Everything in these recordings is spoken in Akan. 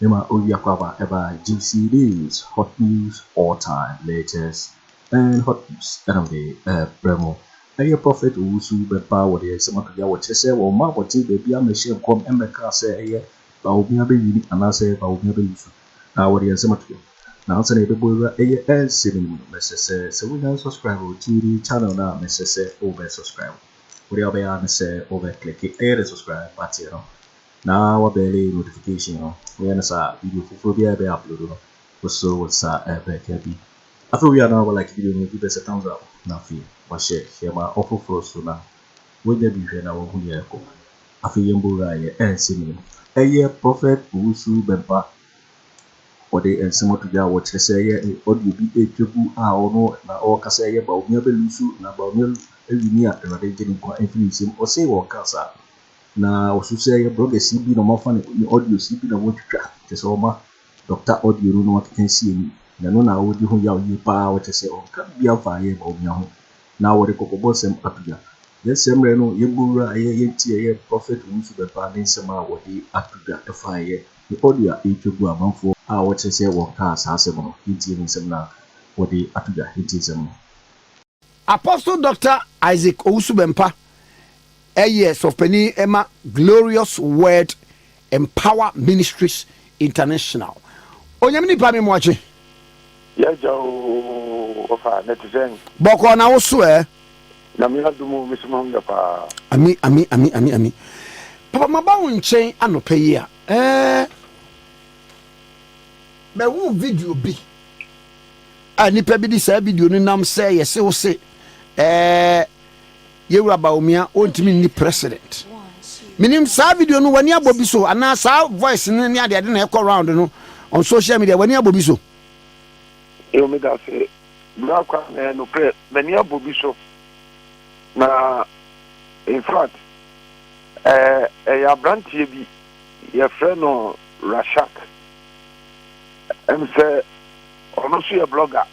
Mema obi akwaaba ɛba GC News, hot news all time, latest and hot news ɛna mede ɛbrɛ mo. Ɛyɛ Prophet Owusu Bɛmpa, wɔde nsɛm ato dwa. Wɔkyerɛ sɛ wɔn mma abɔnten baabi amɛhyɛ nkɔm mmɛka sɛ ɛyɛ Bawumia bɛwin anaasɛ Bawumia bɛlose, na wɔde nsɛm ato dwa. Na ansa na yɛbɛbɔ wura ɛyɛ nsɛm no mu no, mɛsɛ sɛ wonya subscribe to the channel no a, mɛsɛ sɛ wobɛ subscribe. Wode a wobɛyɛ ne sɛ wobɛ click ɛyɛ the subscribe button no na wabell notification no. Woyɛ no saa, video foforɔ biara ɛbɛyɛ upload no, woso wo nsa ɛbɛka bi. Afei wowie a, na wabɔ like video no bi bɛsɛ thumbs up, na afei wahyɛ hyɛ ma ɔfoforɔ so na wonya bi hwɛ na wɔhu deɛ ɛkɔ. Afei yɛn bɔ yɛ ɛnsɛm no mu. Ɛyɛ Prophet Owusu Bɛmpa, wɔde nsɛm ato dwa a wɔkyerɛ sɛ ɛyɛ audio bi ɛretwa gu a ɔno na ɔrekasa ɛyɛ Bawumia bɛlose na Bawumia awin a Awurade gye ne nkwa mfiri nsam. Ɔse wɔn kasa na ɔso sɛ ɛyɛ bloggers yi bi na ɔmafa ne audio si bi na wɔtwitwa kyerɛ sɛ ɔma doctor audio no na wɔkeka si ani, na ɛno na wɔdi ho yaw yie paa. Wɔkyerɛ sɛ ɔnka biribi amfa ayɛ Bawumia ho na wɔde kɔkɔbɔ nsɛm ato dwa. Yɛnsɛm mmerɛ no, yɛmbɔ wura ɛyɛ yɛnti ɛyɛ Prophet Owusu Bɛmpa ne nsɛm a wɔde ato dwa ɛfa ɛyɛ ne audio a ɛretwa gu amanfoɔ a wɔkyerɛ sɛ wɔnkaa saa asɛm no. Yɛntie ne nsɛm no a wɔde ato dwa. Yɛntie nsɛm no. Apostle Dr Isaac Owusu Bɛmpa ɛyɛ sɔfpanin ɛma Glorious Word Empower Ministries International. Onyame nipa, mi mu akye. Yɛgya o, ɔfa ne te sɛn? Bɔkɔɔ, na wo so ɛ? Nyame adom o, mesoma ho yɛ paa. Ami, ami, ami, ami, ami. Papa, maba wo nkyɛn anɔpɛ yi a bɛwo video bi a nipa bi di saa video no nam sɛ yɛse wo se yɛwura Bawumia ɔntumi nni president. Menim saa video no, w'ani abɔ bi so anaa saa voice no ne adeade na ɛkɔ round no on social media, w'ani abɔ bi so? Ɛwɔ mi da se bra kwa na nokorɛ, m'ani abɔ bi so. Na in fact, ɛyɛ aberanteɛ bi yɛfrɛ no Rashak, sɛ ɔno nso yɛ blogger.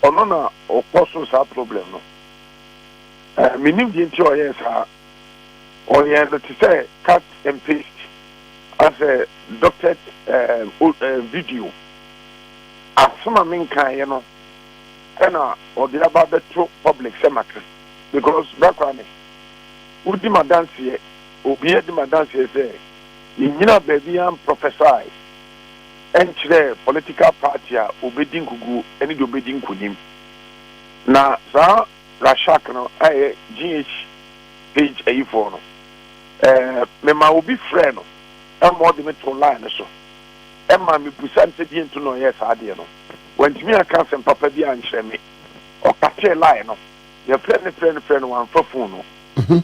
Ɔno na ɔkɔ so saa problem no. Menim deɛ nti ɔyɛɛ saa. Ɔyɛ no te sɛ cut and paste asɛ doctored video. Asɛm a menkaeɛ no ɛna ɔde aba bɛto public sɛ maka, because brakora me wodi ma danseɛ, obiara di ma danseɛ sɛ menyina baabi a prophesy ɛnkyerɛ political party a obɛdi nkuguo ɛne deɛ obɛdi nkonim. Na saa Rashak no a ɛyɛ GH page ayifoɔ no, mema obi frɛ no ɛma ɔde me to line no so, ɛma mebusa no sɛ deɛ nto na ɔyɛɛ saa adeɛ no. Wantumi aka asɛm papa bi ankyerɛ me. Ɔkatee line no. Yɛfrɛ no, frɛ no, frɛ no, wamfa phone no.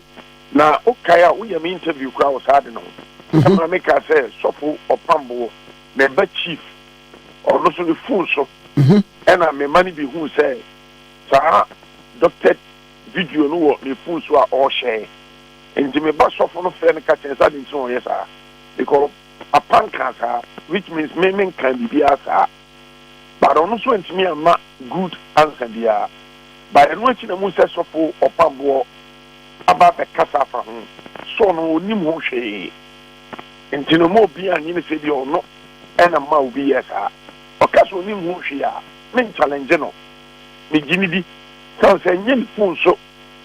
Na wokae a, woyɛ me interview koraa wɔ saa ade no ho, ɛma meka sɛ sɔfo ɔpamboɔ na ɛba chief, ɔno nso ne phone so ɛna mema no bi hu sɛ saa doctored video no wɔ ne phone so a ɔrehyɛ. Nti meba sɔfo no frɛ no ka kyerɛ sɛ ade nti na ɔyɛ saa, because apa nka saa, which means me nka biribiara saa. But ɔno nso ntumi ama good answer biara. But ɛno akyi na mu sɛ sɔfo ɔpamboɔ aba abɛkasa afa ho so, ɔno onim ho hwee. Nti no ma obi anye ne sɛ bi ɔno ɛna ma obi yɛ saa. Ɔka sɛ onim ho hwee a, men challenge no. Megye ne di san sɛ nyɛ ne phone so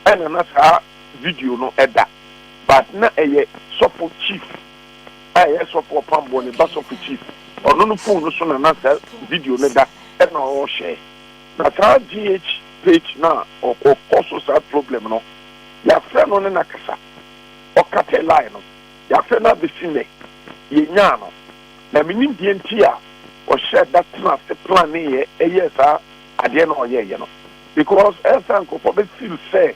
ɛna na saa video no ɛda, but na ɛyɛ sɔfo chief a ɛyɛ sɔfo ɔpamboɔ ne ba sɔfo chief, ɔno no phone no so na na saa video no da ɛna ɔrehyɛ. Na saa GH page na ɔkɔ so saa problem no, yɛafrɛ no ne nakasa, ɔkate line no. Yɛafrɛ no abɛsi nnɛ, yɛnyaa no. Na menim deɛ nti a ɔhyɛ da tena ase plan ne yɛ ɛyɛ saa adeɛ na ɔyɛɛyɛ no, because ɛsɛ nkurɔfoɔ bɛfeel sɛ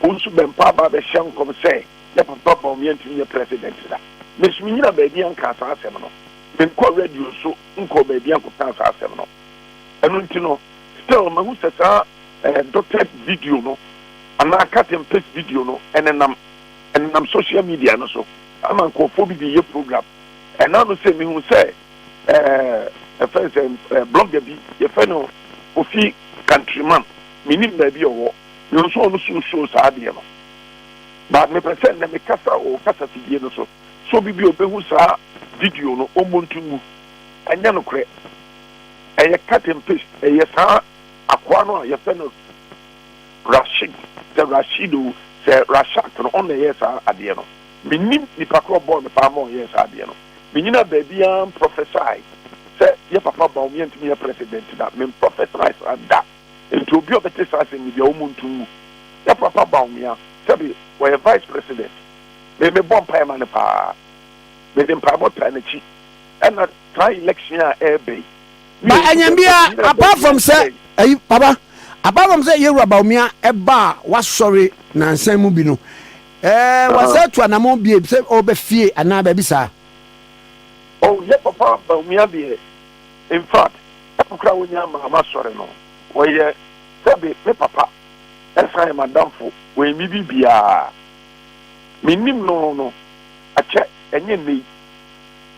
Owusu Bɛmpa aba abɛhyɛ nkɔm sɛ yɛ papa Bawumia ntumi nyɛ president da. Mesumi nyina baabi anka saa asɛm no. Menkɔ radio so nkɔ baabi ankɔka saa asɛm no. Ɛno nti no, still mahu sɛ saa doctored video no anaa cut and paste video no ɛnenam social media no so ama nkurɔfoɔ bi de yɛ program. Ɛna no sɛ mehu sɛ ɛfɛn sɛ blogger bi yɛfɛ no Kofi Countryman, menim baabi a ɔwɔ, mehu sɛ ɔno so show saa adeɛ no. But mepɛ sɛ nnɛ mekasa wɔ kasa fidie no so so obi bi a ɔbɛhu saa video no, ɔmmɔ nto ngu. Ɛnyɛ nokorɛ. Ɛyɛ cut and paste. Ɛyɛ saa akoa no a yɛfrɛ no Rashid, sɛ Rashid o, sɛ Rashak no, ɔno na ɛyɛɛ saa adeɛ no. Mennim nipa korɔ ɔbɔɔ no paa ma ɔyɛɛ saa adeɛ no. Mennyina baabiara mprɔfɛsae sɛ yɛ papa Bawumia ntumi nyɛ president da. Memprɔfɛsae saa da. Nti obi a ɔbɛte saa asɛm no biara, ɔmmu nto ngu. Yɛ papa Bawumia, sɛbe ɔyɛ vice president. Me, mebɔ mpaeɛ ma no paa. Mede mpaebɔ taa n'akyi. Ɛna saa election a ɛreba yi, Ba ɛnyɛ bia apart from sɛ ɛyi papa apart from sɛ yɛwura Bawumia ɛba a wasɔre nansan mu bi no ɛɛ wasa atu anamɔ bie sɛ ɔbɛ fie anaa baabi saa. Oh yɛ papa Bawumia deɛ in fact ɛm koraa wonya maa masɔre no wɔyɛ sɛbe me papa ɛsan yɛ madamfo wɔyɛ me bibiaa menim no no akyɛ ɛnyɛ nnɛ yi.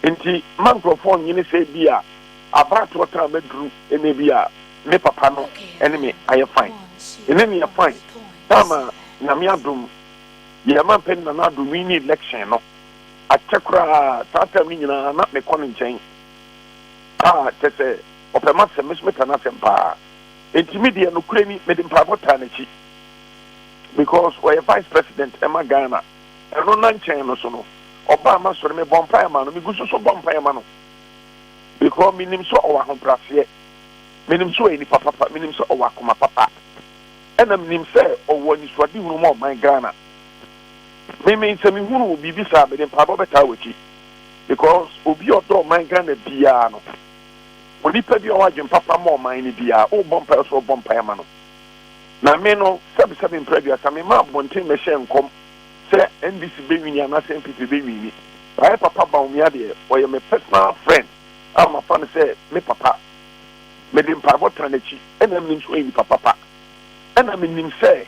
Enti mma nkurɔfoɔ nnyene sɛ ebia abatoɔ time aduru na ebia me papa no ne me ayɛ fine. Me ne no yɛ fine time a Nyame adom yɛn mampanin Nana Addo winni election no akyɛ koraa, saa time no nyinaa na mekɔ ne nkyɛn a kyerɛ sɛ ɔpɛ m'asɛm, me nso mepɛ n'asɛm paa. Enti me deɛ nokorɛ ni mede mpaebɔ taa n'akyi because ɔyɛ vice president ma Ghana. Ɛno na nkyɛn no so no, ɔbaa m'asɔre, mebɔɔ mpaeɛ maa no, megu so so bɔ mpaeɛ ma no because menim sɛ ɔwɔ ahobrɛaseɛ, menim sɛ ɔyɛ nipa papa, menim sɛ ɔwɔ akoma papa, ɛna menim sɛ ɔwɔ anisoadehunu ma ɔman Ghana. Me me sɛ mehunu biribi saa mede mpaebɔ bɛtaa w'akyi because obi a ɔdɔ ɔman Ghana biara no, onipa bi a ɔwɔ adwene papa ma ɔman no biara, wobɔ mpaeɛ so ɔbɔ mpaeɛ ma no. Na me no, sɛbesɛbe mprɛ aduasa, memmaa abɔnten mmɛhyɛɛ nkɔm sɛ NDC bɛwini anaasɛ NPP bɛwini. Mayɛ papa Bawumia deɛ, ɔyɛ me personal friend a mafa no sɛ me papa. Mede mpaebɔ taa n'akyi, ɛna menim sɛ ɔyɛ nipa papa. Ɛna menim sɛ,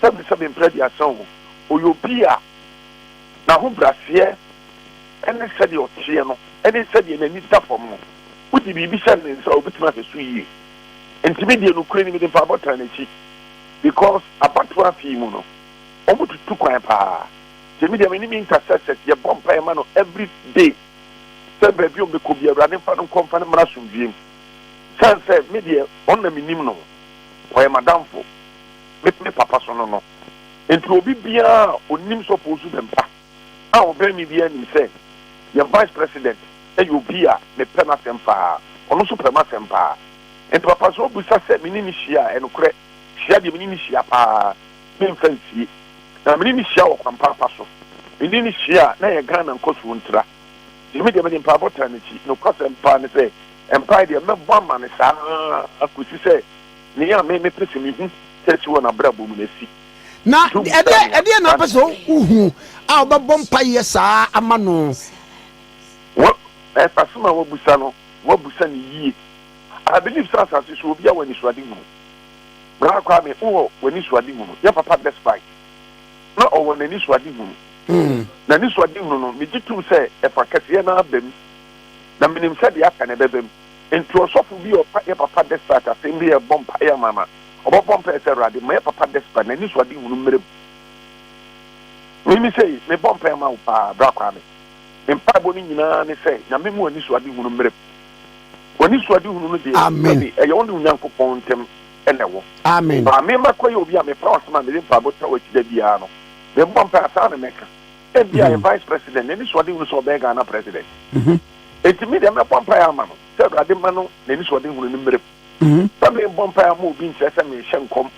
sɛbesɛbe mprɛ aduasa o, ɔyɛ obi a n'ahobraseɛ ne sɛdeɛ ɔteɛ no ne sɛdeɛ n'ani da fam no, wode biribi hyɛ ne nsa a, ɔbɛtumi ahwɛ so yie. Nti me deɛ nokorɛ ni mede mpaebɔ taa n'akyi because abatoɔ afe yi mu no wɔn tutu kwan paa nti me deɛ me ne me intercessors yɛ bɔ mpaeɛ ma no every day sɛ baabi a ɔbɛkɔ bi Awurade mfa no nkɔ mfa no mmra asomdwoeɛ mu sane sɛ me deɛ ɔno na menim no ɔyɛ m'adamfo me me papa so no no nti obi biara a ɔnim sɔfo Owusu Bɛmpa a ɔbɛn me biara nim sɛ yɛn vice president yɛ obi a mepɛ n'asɛm paa, ɔno nso pɛ m'asɛm paa. Enti papa sɛ obisa sɛ me ne no hyia a, ɛnokorɛ, hyia deɛ me ne no hyia paa, memfa nsie. Na me ne no hyia wɔ kwan paapa so. Me ne no hyia a, na ɛyɛ Ghana nkɔsoɔ ntira. Nti me deɛ mede mpaebɔ taa n'akyi. Nokwasɛm paa ne sɛ, mpaeɛ deɛ mɛbɔ ama no saa ara kɔsi sɛ nea me mepɛ sɛ mehu sɛ asi wɔ n'abrabɔ mu no asi. Na ɛdeɛ ɛdeɛ na apɛ sɛ wohu a wobɛbɔ mpaeɛ saa ama no? Wɔ asɛm a woabusa no, woabusa no yie. I believe sɛ asase so obiara wɔ anisoadehunu. Bra Kwame, wowɔ w'anisoadehunu. Yɛn papa Despite, na ɔwɔ n'anisoadehunu. N'anisoadehunu no, megye tom sɛ ɛfa kɛseɛ no ara ba mu. Na menim sɛ deɛ aka no ɛbɛba mu. Nti ɔsɔfo bi a ɔfa yɛn papa Despite asɛm bi rebɔ mpaeɛ ama no a, ɔbɛbɔ mpaeɛ sɛ, Awurade, ma yɛn papa Despite n'anisoadehunu mmra mu. Me, me sei, mebɔ mpaeɛ ma wo paa, Bra Kwame. Me mpaebɔ no nyinaa ne sɛ Nyame mu anisoadehunu mmra mu. W'anisoadehunu no deɛ, Amen. sɛbe ɛyɛ wo ne Onyankopɔn ntam na ɛwɔ. Amen. But me makɔyɛ obi a mepa w'asɛm a mede mpaebɔ taa w'akyi da biara no, mebɔ mpae a saa na mɛka. Ebia yɛ Vice President, n'anisoadehunu sɛ ɔbɛyɛ Ghana President. Enti me deɛ mɛbɔ mpae ama no sɛ Awurade mma no n'anisoadehunu no mmra mu. Sɛ mebɔ mpae ama obi nkyerɛ sɛ merehyɛ nkɔm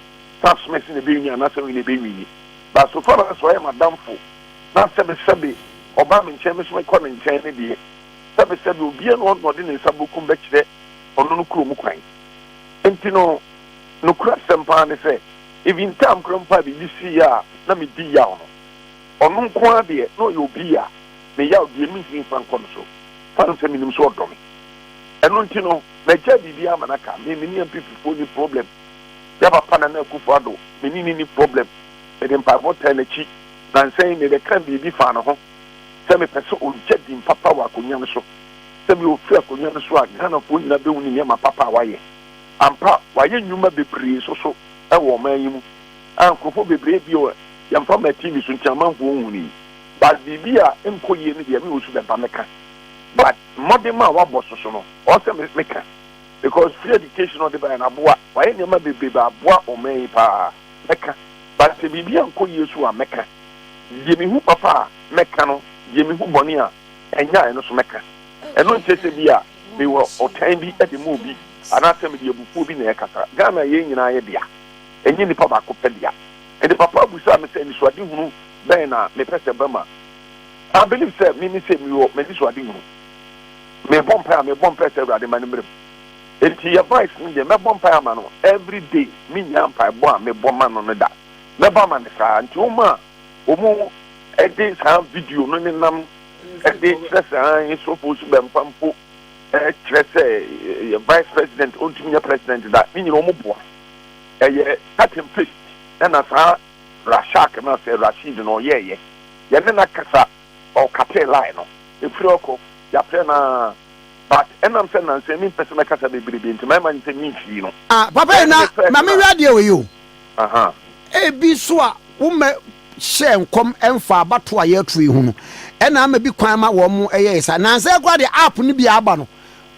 sɛ asomasi na ɛbɛwini anaasɛ wei na ɛbɛwini. But so far as ɔyɛ m'adamfo na sɛbesɛbe ɔba me nkyɛn me nso mekɔ ne nkyɛn no deɛ, sɛbesɛbe obiara nni hɔ na ɔde ne nsa bokum bɛkyerɛ ɔno no kurom kwan. Enti no, nokorɛsɛm paa ne sɛ, even time koraa mpo a biribi siiɛ a na medi yaw no, ɔno nko ara deɛ na ɔyɛ obi a me yaw deɛ mentumi mfa nkɔ no so, sane sɛ menim sɛ ɔdɔ me. Ɛno nti no, magyae biribiara ama no aka. Me, me ne NPP foɔ nni problem. Yɛ papa Nana Akufo Addo, me ne no nni problem. Mede mpaebɔ taa n'akyi. Nnansa yi, mebɛkaa biribi faa ne ho sɛ mepɛ sɛ ɔgya din papa wɔ akonnwa no so. Sɛdeɛ ɔfiri akonnwa no so a, Ghanafoɔ nyinaa bɛhu ne nneɛma papa a wayɛ. Ampa, wayɛ nnwuma bebree nso so wɔ ɔman yi mu a nkurɔfoɔ bebree bio yɛmfa mma TV so nti amanfoɔ nhunui. But biribi a ɛnkɔ yie no deɛ, me Owusu Bɛmpa mɛka. But mmɔden a wabɔ so so no, ɔwɔ sɛ me meka because free education a ɔde baeɛ no aboa. Wayɛ nneɛma bebrebe aboa ɔman yi paa. Mɛka. But sɛ biribi ankɔ yie so a mɛka. Deɛ mehu papa a mɛka no, deɛ mehu bɔne a ɛnyɛ a ɛno nso mɛka. Ɛno nkyerɛ sɛ bi a mewɔ ɔtan bi de ma obi anaasɛ mede abufuo bi na ɛrekasa. Ghana yɛn nyinaa yɛ dea. Ɛnyɛ nipa baako pɛ dea. Nti papa busaa me sɛ anisoadehunu bɛn na mepɛ sɛ ɛba mu a, I believe sɛ me me sɛ mewɔ m'anisoadehunu. Mebɔ mpae a mebɔ mpae sɛ Awurade ma no mmra mu. Nti yɛ vice no deɛ mɛbɔ mpae ama no every day. Mennya mpaebɔ a mebɔ ma no no da. Mɛbɔ ama no saa. Nti wɔn a wɔn de saa video no nenam de kyerɛ sɛ ae sɔfo so bɛmpa mpo kyerɛ sɛ yɛ vice president ɔntumi nyɛ president da ne nyina wɔn boa. Ɛyɛ cut and paste ɛna saa Rashak no sɛ Rashid no ɔyɛɛyɛ. Yɛne no akasa ɔkatee line no. Ɛfiri ɔkɔ yɛafrɛ no aa but ɛnam sɛ nansa yi mempɛ sɛ mɛkasa bebrebe nti mayɛ m'adwene sɛ memfii no. Ah papa yi Then na me first ma me na hwɛ adeɛ wei o. Aha. Ebi nso a wo mɛ hyɛɛ nkɔm ɛmfa abatoɔ a yɛreto yi ho no ɛna ama bi kwan ma wɔn ɛyɛɛ saa. Nansa yi koraa deɛ app no bi aba no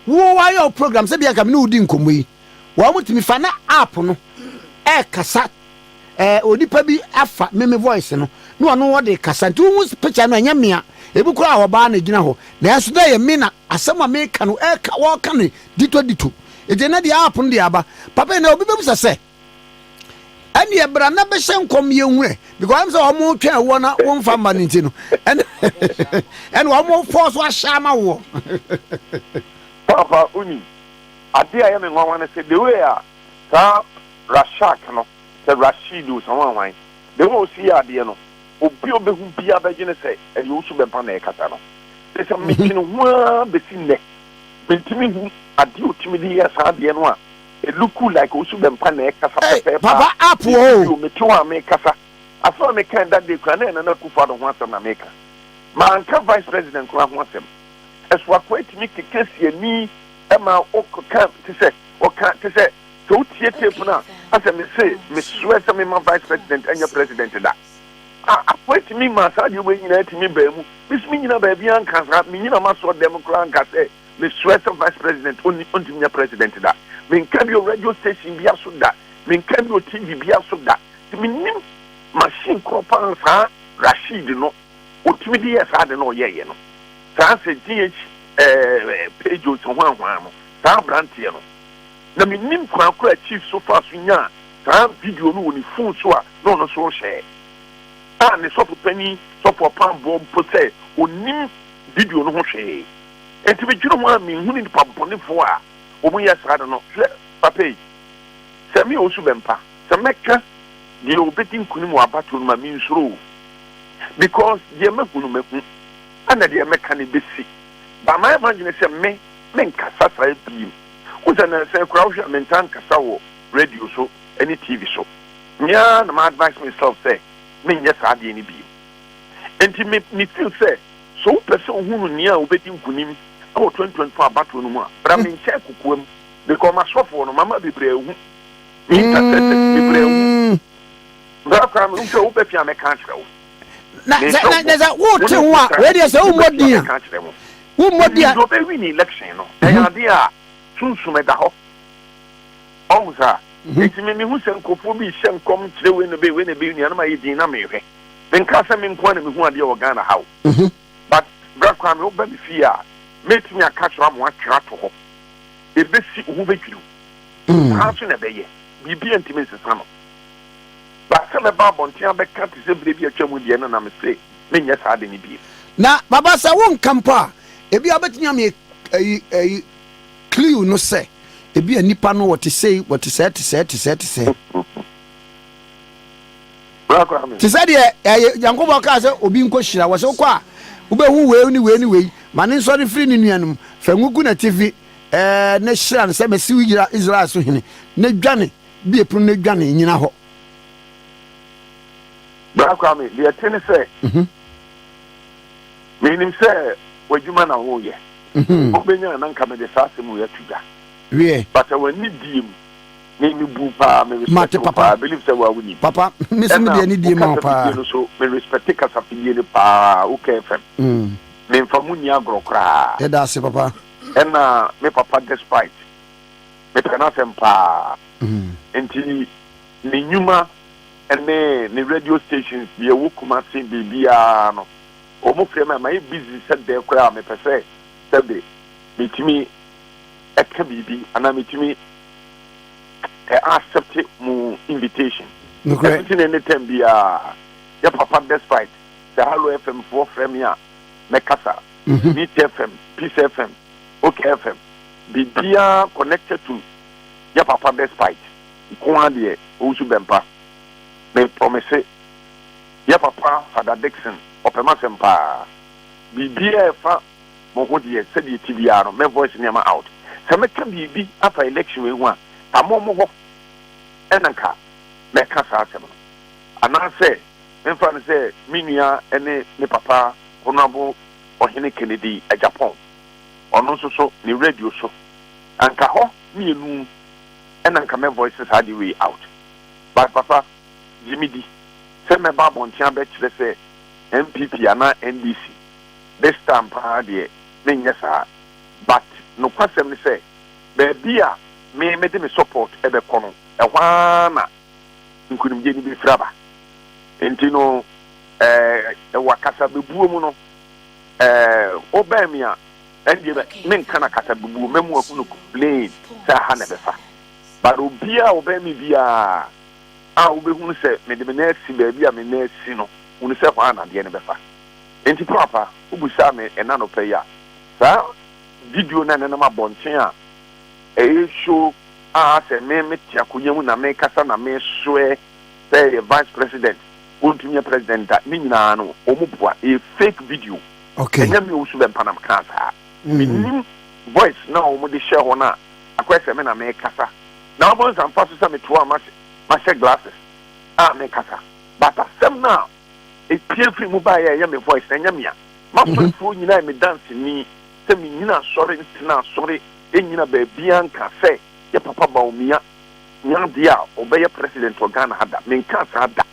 wo wayɛ wo program sɛ bia nka me ne wo di nkɔmmɔ yi wɔn tumi fa na app no ɛkasa ɛɛ onipa bi afa me me voice no na ɔno ɔde kasa nti wohu picture no ɛnyɛ mea ebi koraa ɔbaa na egyina hɔ nanso na ɛyɛ me na asɛm a meka no ɛka wɔka no dito dito nti na deɛ app no deɛ aba papa yi na obi bɛbisa sɛ ɛneɛ bra na bɛhyɛ nkɔm yɛnhu ɛ because ɛm sɛ wɔn twɛn woɔ na wɔmfa mma no nti no ɛna ɛna wɔn fɔɔ so ahyɛ ama woɔ. Papa wonim adeɛ a ɛyɛ me nwanwa ne sɛ the way a saa Rashak no sɛ Rasheed o sɛ hwan hwan the way a ɔsi yɛ adeɛ no obi a ɔbɛhu biara bɛdwene sɛ ɛyɛ Owusu Bɛmpa na ɛrekasa no kyerɛ sɛ medwene ho ara bɛsi nnɛ mentumi nhu adeɛ a ɔtumi de yɛ saa adeɛ no a it look like Owusu Bɛmpa na ɛrekasa Hey, pɛpɛɛpɛ a papa app me wɔ hɔ o. video mete hɔ a merekasa asɛm a mekae that day koraa na ɛyɛ Nana Akufo-Addo ho asɛm na meka manka vice president koraa ho asɛm ɛso akoa tumi keka si ani ma ɔka te sɛ ɔka te sɛ sɛ wotie tape no a asɛ mese mesrɛ sɛ mema vice president ɛnyɛ president da a akoa tumi ma saa deɛ wei nyinaa tumi baa mu meso menyina baabi anka saa menyina masɔ dɛm koraa nka sɛ mesrɛ sɛ vice president ɔnni ɔntumi nyɛ president da menka bi wɔ radio station bia so da menka bi wɔ tv bia so da nti menim machine korɔ paa saa Rashid no ɔtumi de yɛ saa de no ɔyɛɛyɛ no saa sɛ gh ɛɛ page o sɛ hwan hwan no saa aberanteɛ no na mennim kwan koro a chief so faa so nyaa saa video no wɔ ne phone so a na ɔno nso rehyɛ a ne sɔfo panyin sɔfo ɔpamboɔ mpo sɛ ɔnnim video no ho hwee nti medwene ho a menhunu nipa bɔnefoɔ a wɔn yɛ saa de no hwɛ papa yi sɛ me Owusu Bɛmpa sɛ mɛka deɛ ɔbɛdi nkunim wɔ abatoɔ no ma mensuro o because deɛ mahu no mahu ɛna deɛ mɛka no bɛsi ba mayɛ m'adwene sɛ me menkasa saa biem wo sɛ nansa yi koraa wohwɛ a mentaa nkasa wɔ radio so ne TV so me ara na ma advice myself sɛ menyɛ saa adeɛ no biem nti me me feel sɛ sɛ wopɛ sɛ wohunu nea wobɛdi nkunim wɔ 2024 abatoɔ no mu a bra me nkyɛn kokoam because m'asɔfoɔ no mama bebree ahu me intercessors bebree ahu bra koraa me sɛ wobɛ fie a mɛka akyerɛ wo na sɛ na na sɛ wote ho a wei deɛ sɛ wommɔ din a wommɔ din a. Deɛ ɔbɛ win election no ɛyɛ adeɛ a sunsum ɛda hɔ ɔhu saa eti me mehu sɛ nkurɔfoɔ bi hyɛ nkɔm kyerɛ wei na bɛ wei na bɛ nuanom ayɛ din na mehwɛ menka sɛ me nko ara na mehu adeɛ wɔ Ghana ha o but bra Kwame woba me fie a mɛtumi aka kyerɛ ama watwerɛ ato hɔ ɛbɛsi wo ho bɛdwiri wo saa nso na ɛbɛyɛ biribi a ntumi nsesa no. But sɛ mɛba abɔnten abɛka te sɛ berɛ bi a atwa mu deɛ no na mese menyɛ saa ade no bio. Na papa sɛ wonka mpo a, ebia wobɛtumi ama yɛ ayi ayi clue no sɛ ebia nipa no wɔte sei, wɔte sɛɛ te sɛɛ te sɛɛ te sɛɛ. Bra Kwame. Te sɛ deɛ ɛyɛ Nyankopɔn kaa sɛ obi nkɔ hyira wɔ sɛ wokɔ a wobɛhu wei ne wei ne wei ma ne nsɔre mfiri ne nuanom fa ngu gu n'atifi ɛɛ ne hyira no sɛ mɛsi wo Israel so hene ne dwane Bue pono na dwane nnyina hɔ. Bra Kwame, deɛ ɛte ne sɛ, menim sɛ w'adwuma na woreyɛ. Wobɛnya a na nka mede saa asɛm wei ato dwa. Wiɛ. But anidie mu, me me bu paa, me respect Mate wo papa. paa, I believe sɛ wo a wonim. Papa, me nso mede Ɛna anidie wo ma wo kasafidie paa. no so, me respect kasafidie no paa, Oka FM. Memfa mu. ho nni agorɔ koraa. Yɛda ase papa. Ɛna me papa Despite, mepɛ n'asɛm paa. Nti ne nnwuma ne ne radio stations deɛ ɛwɔ Kumasi biribiara no, wɔn frɛ me a, mayɛ busy sɛ dɛn koraa a, mepɛ sɛ sɛbe metumi ɛka biribi anaa metumi accept mo invitation. Nokorɛ. Ɛno nti na ɛne time biara yɛ papa Despite, sɛ Hallo FM foɔ frɛ me a, mɛkasa. Neat FM, Peace FM, OK FM, biribiara connected to yɛ papa Despite nko ara deɛ, Owusu Bɛmpa, me promise yɛ papa Fada Dickson, ɔpɛ m'asɛm paa. Biribiara ɛfa mo ho deɛ, sɛdeɛ ti biara no, mɛ voice nneɛma out. Sɛ mɛka biribi afa election wei ho a, ka mo mo hɔ ɛna nka mɛka saa asɛm no. Anaasɛ memfa no sɛ me nua ne me papa Honorable Ɔhene Kennedy Agyapong, ɔno nso so ne radio so, anka hɔ mmienu ɛna nka mɛ voice saa de wei out. But papa, gye me di sɛ mɛba abɔnten abɛkyerɛ sɛ NPP anaa NDC this time paa deɛ, menyɛ saa. But nokwasɛm ne sɛ baabi a me mede me support ɛbɛkɔ no, ɛhɔ ara na nkonimdie no bɛfiri aba. Nti no ɛwɔ akasa bebuo mu no, wobɛn me a, ɛndeɛ menka no akasa bebuo, mɛmu ahu no plain sɛ aha na ɛbɛfa. But obiara a wɔbɛn me biara a wobɛhunu sɛ mede me nan asi baabi a me nan asi no, hunu sɛ hɔ a na adeɛ no bɛfa. Nti papa, wobusaa me ɛna nɔpɛ yi a, saa video no a nenam abɔnten a ɛyɛ show a sɛ me mete akonnwa mu na mekasa na mesoɛ sɛ yɛ vice president wɔntumi yɛ president da ne nyinaa no, wɔn boa, ɛyɛ fake video. Ɛnyɛ me Owusu Bɛmpa nam kaa saa. Menim voice na wɔn de hyɛ hɔ no a, akɔyɛ sɛ me na mekasa na wɔn nsa mfa so sɛ metoa a mahyɛ glasses a mekasa, but asɛm no a epie firi mu baeɛ a ɛyɛ me voice na ɛnyɛ me a masɔrefoɔ nyinaa yɛ me danseni sɛ menyina asɔre ntena asɔre ɛnyina baabiara nka sɛ yɛ papa Bawumia nya adeɛ a ɔbɛyɛ president wɔ Ghana ha da. Menka saa da.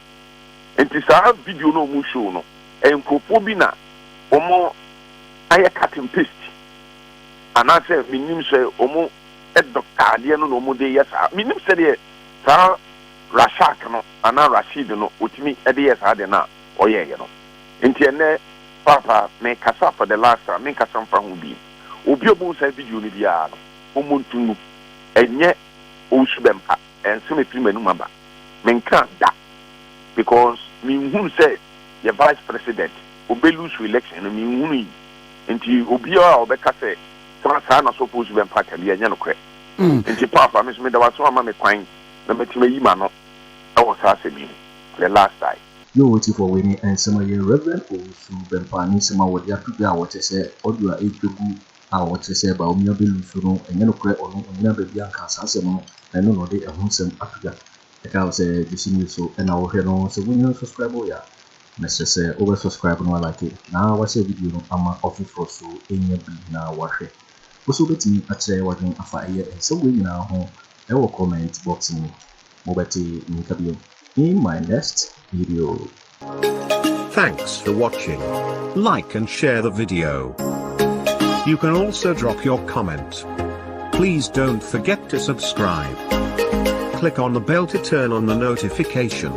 Nti saa video no a ɔmo show no, ɛyɛ nkurɔfoɔ bi na wɔn ayɛ cut and paste anaasɛ menim sɛ wɔn doctor adeɛ no na wɔn de yɛ saa. Menim sɛdeɛ saa Rashak no anaa Rashid no otumi de yɛ saa deɛ no a ɔyɛɛyɛ no. Nti ɛnɛ papa, mekasa for the last time, menkasa mfa ho bi. Obi a ɔbɛhu saa video no biara no, ɔmmɔ ntom. Ɛnyɛ Owusu Bɛmpa, ɛnsɛm efiri m'anum aba, menka da, because menhunu sɛ yɛ vice president ɔbɛ lose election no, menhunu yi. Nti obiara a ɔbɛka sɛ saa na sɔfo Owusu Bɛmpa ka bi, ɛnyɛ nokorɛ. Nti papa, me nso meda wase ama me kwan na matumi ayi m'ano ɛwɔ saa asɛm yi ho for the last time. Yo, tifoɔ, wei ne nsɛm a yɛ Reverend Owusu Bɛmpa ne nsɛm a wɔde ato dwa a wɔkyerɛ sɛ audio a ɛretwa gu a wɔkyerɛ sɛ Bawumia bɛ lose no, ɛnyɛ nokorɛ. Ɔno ɔnyina baabi anka saa asɛm no na ɛno na ɔde ɛho nsɛm ato dwa. Ɛka wo sɛ Gyesi News so ɛna wɔhwɛ no. Sɛ wonya subscribe yɛ a, mɛsrɛ sɛ wobɛ subscribe no, like na wahyɛ video no ama ɔfoforɔ so ɛnya bi na wahwɛ. Wo so wobɛtumi akyerɛ w'adwene afa ɛyɛ nsɛm wei nyinaa ho ɛwɔ comment box mu. Mobɛte nka bio in my next video. Thanks for watching. Like and share the video. You can also drop your comment. Please don't forget to subscribe. Click on the bell to turn on the notification.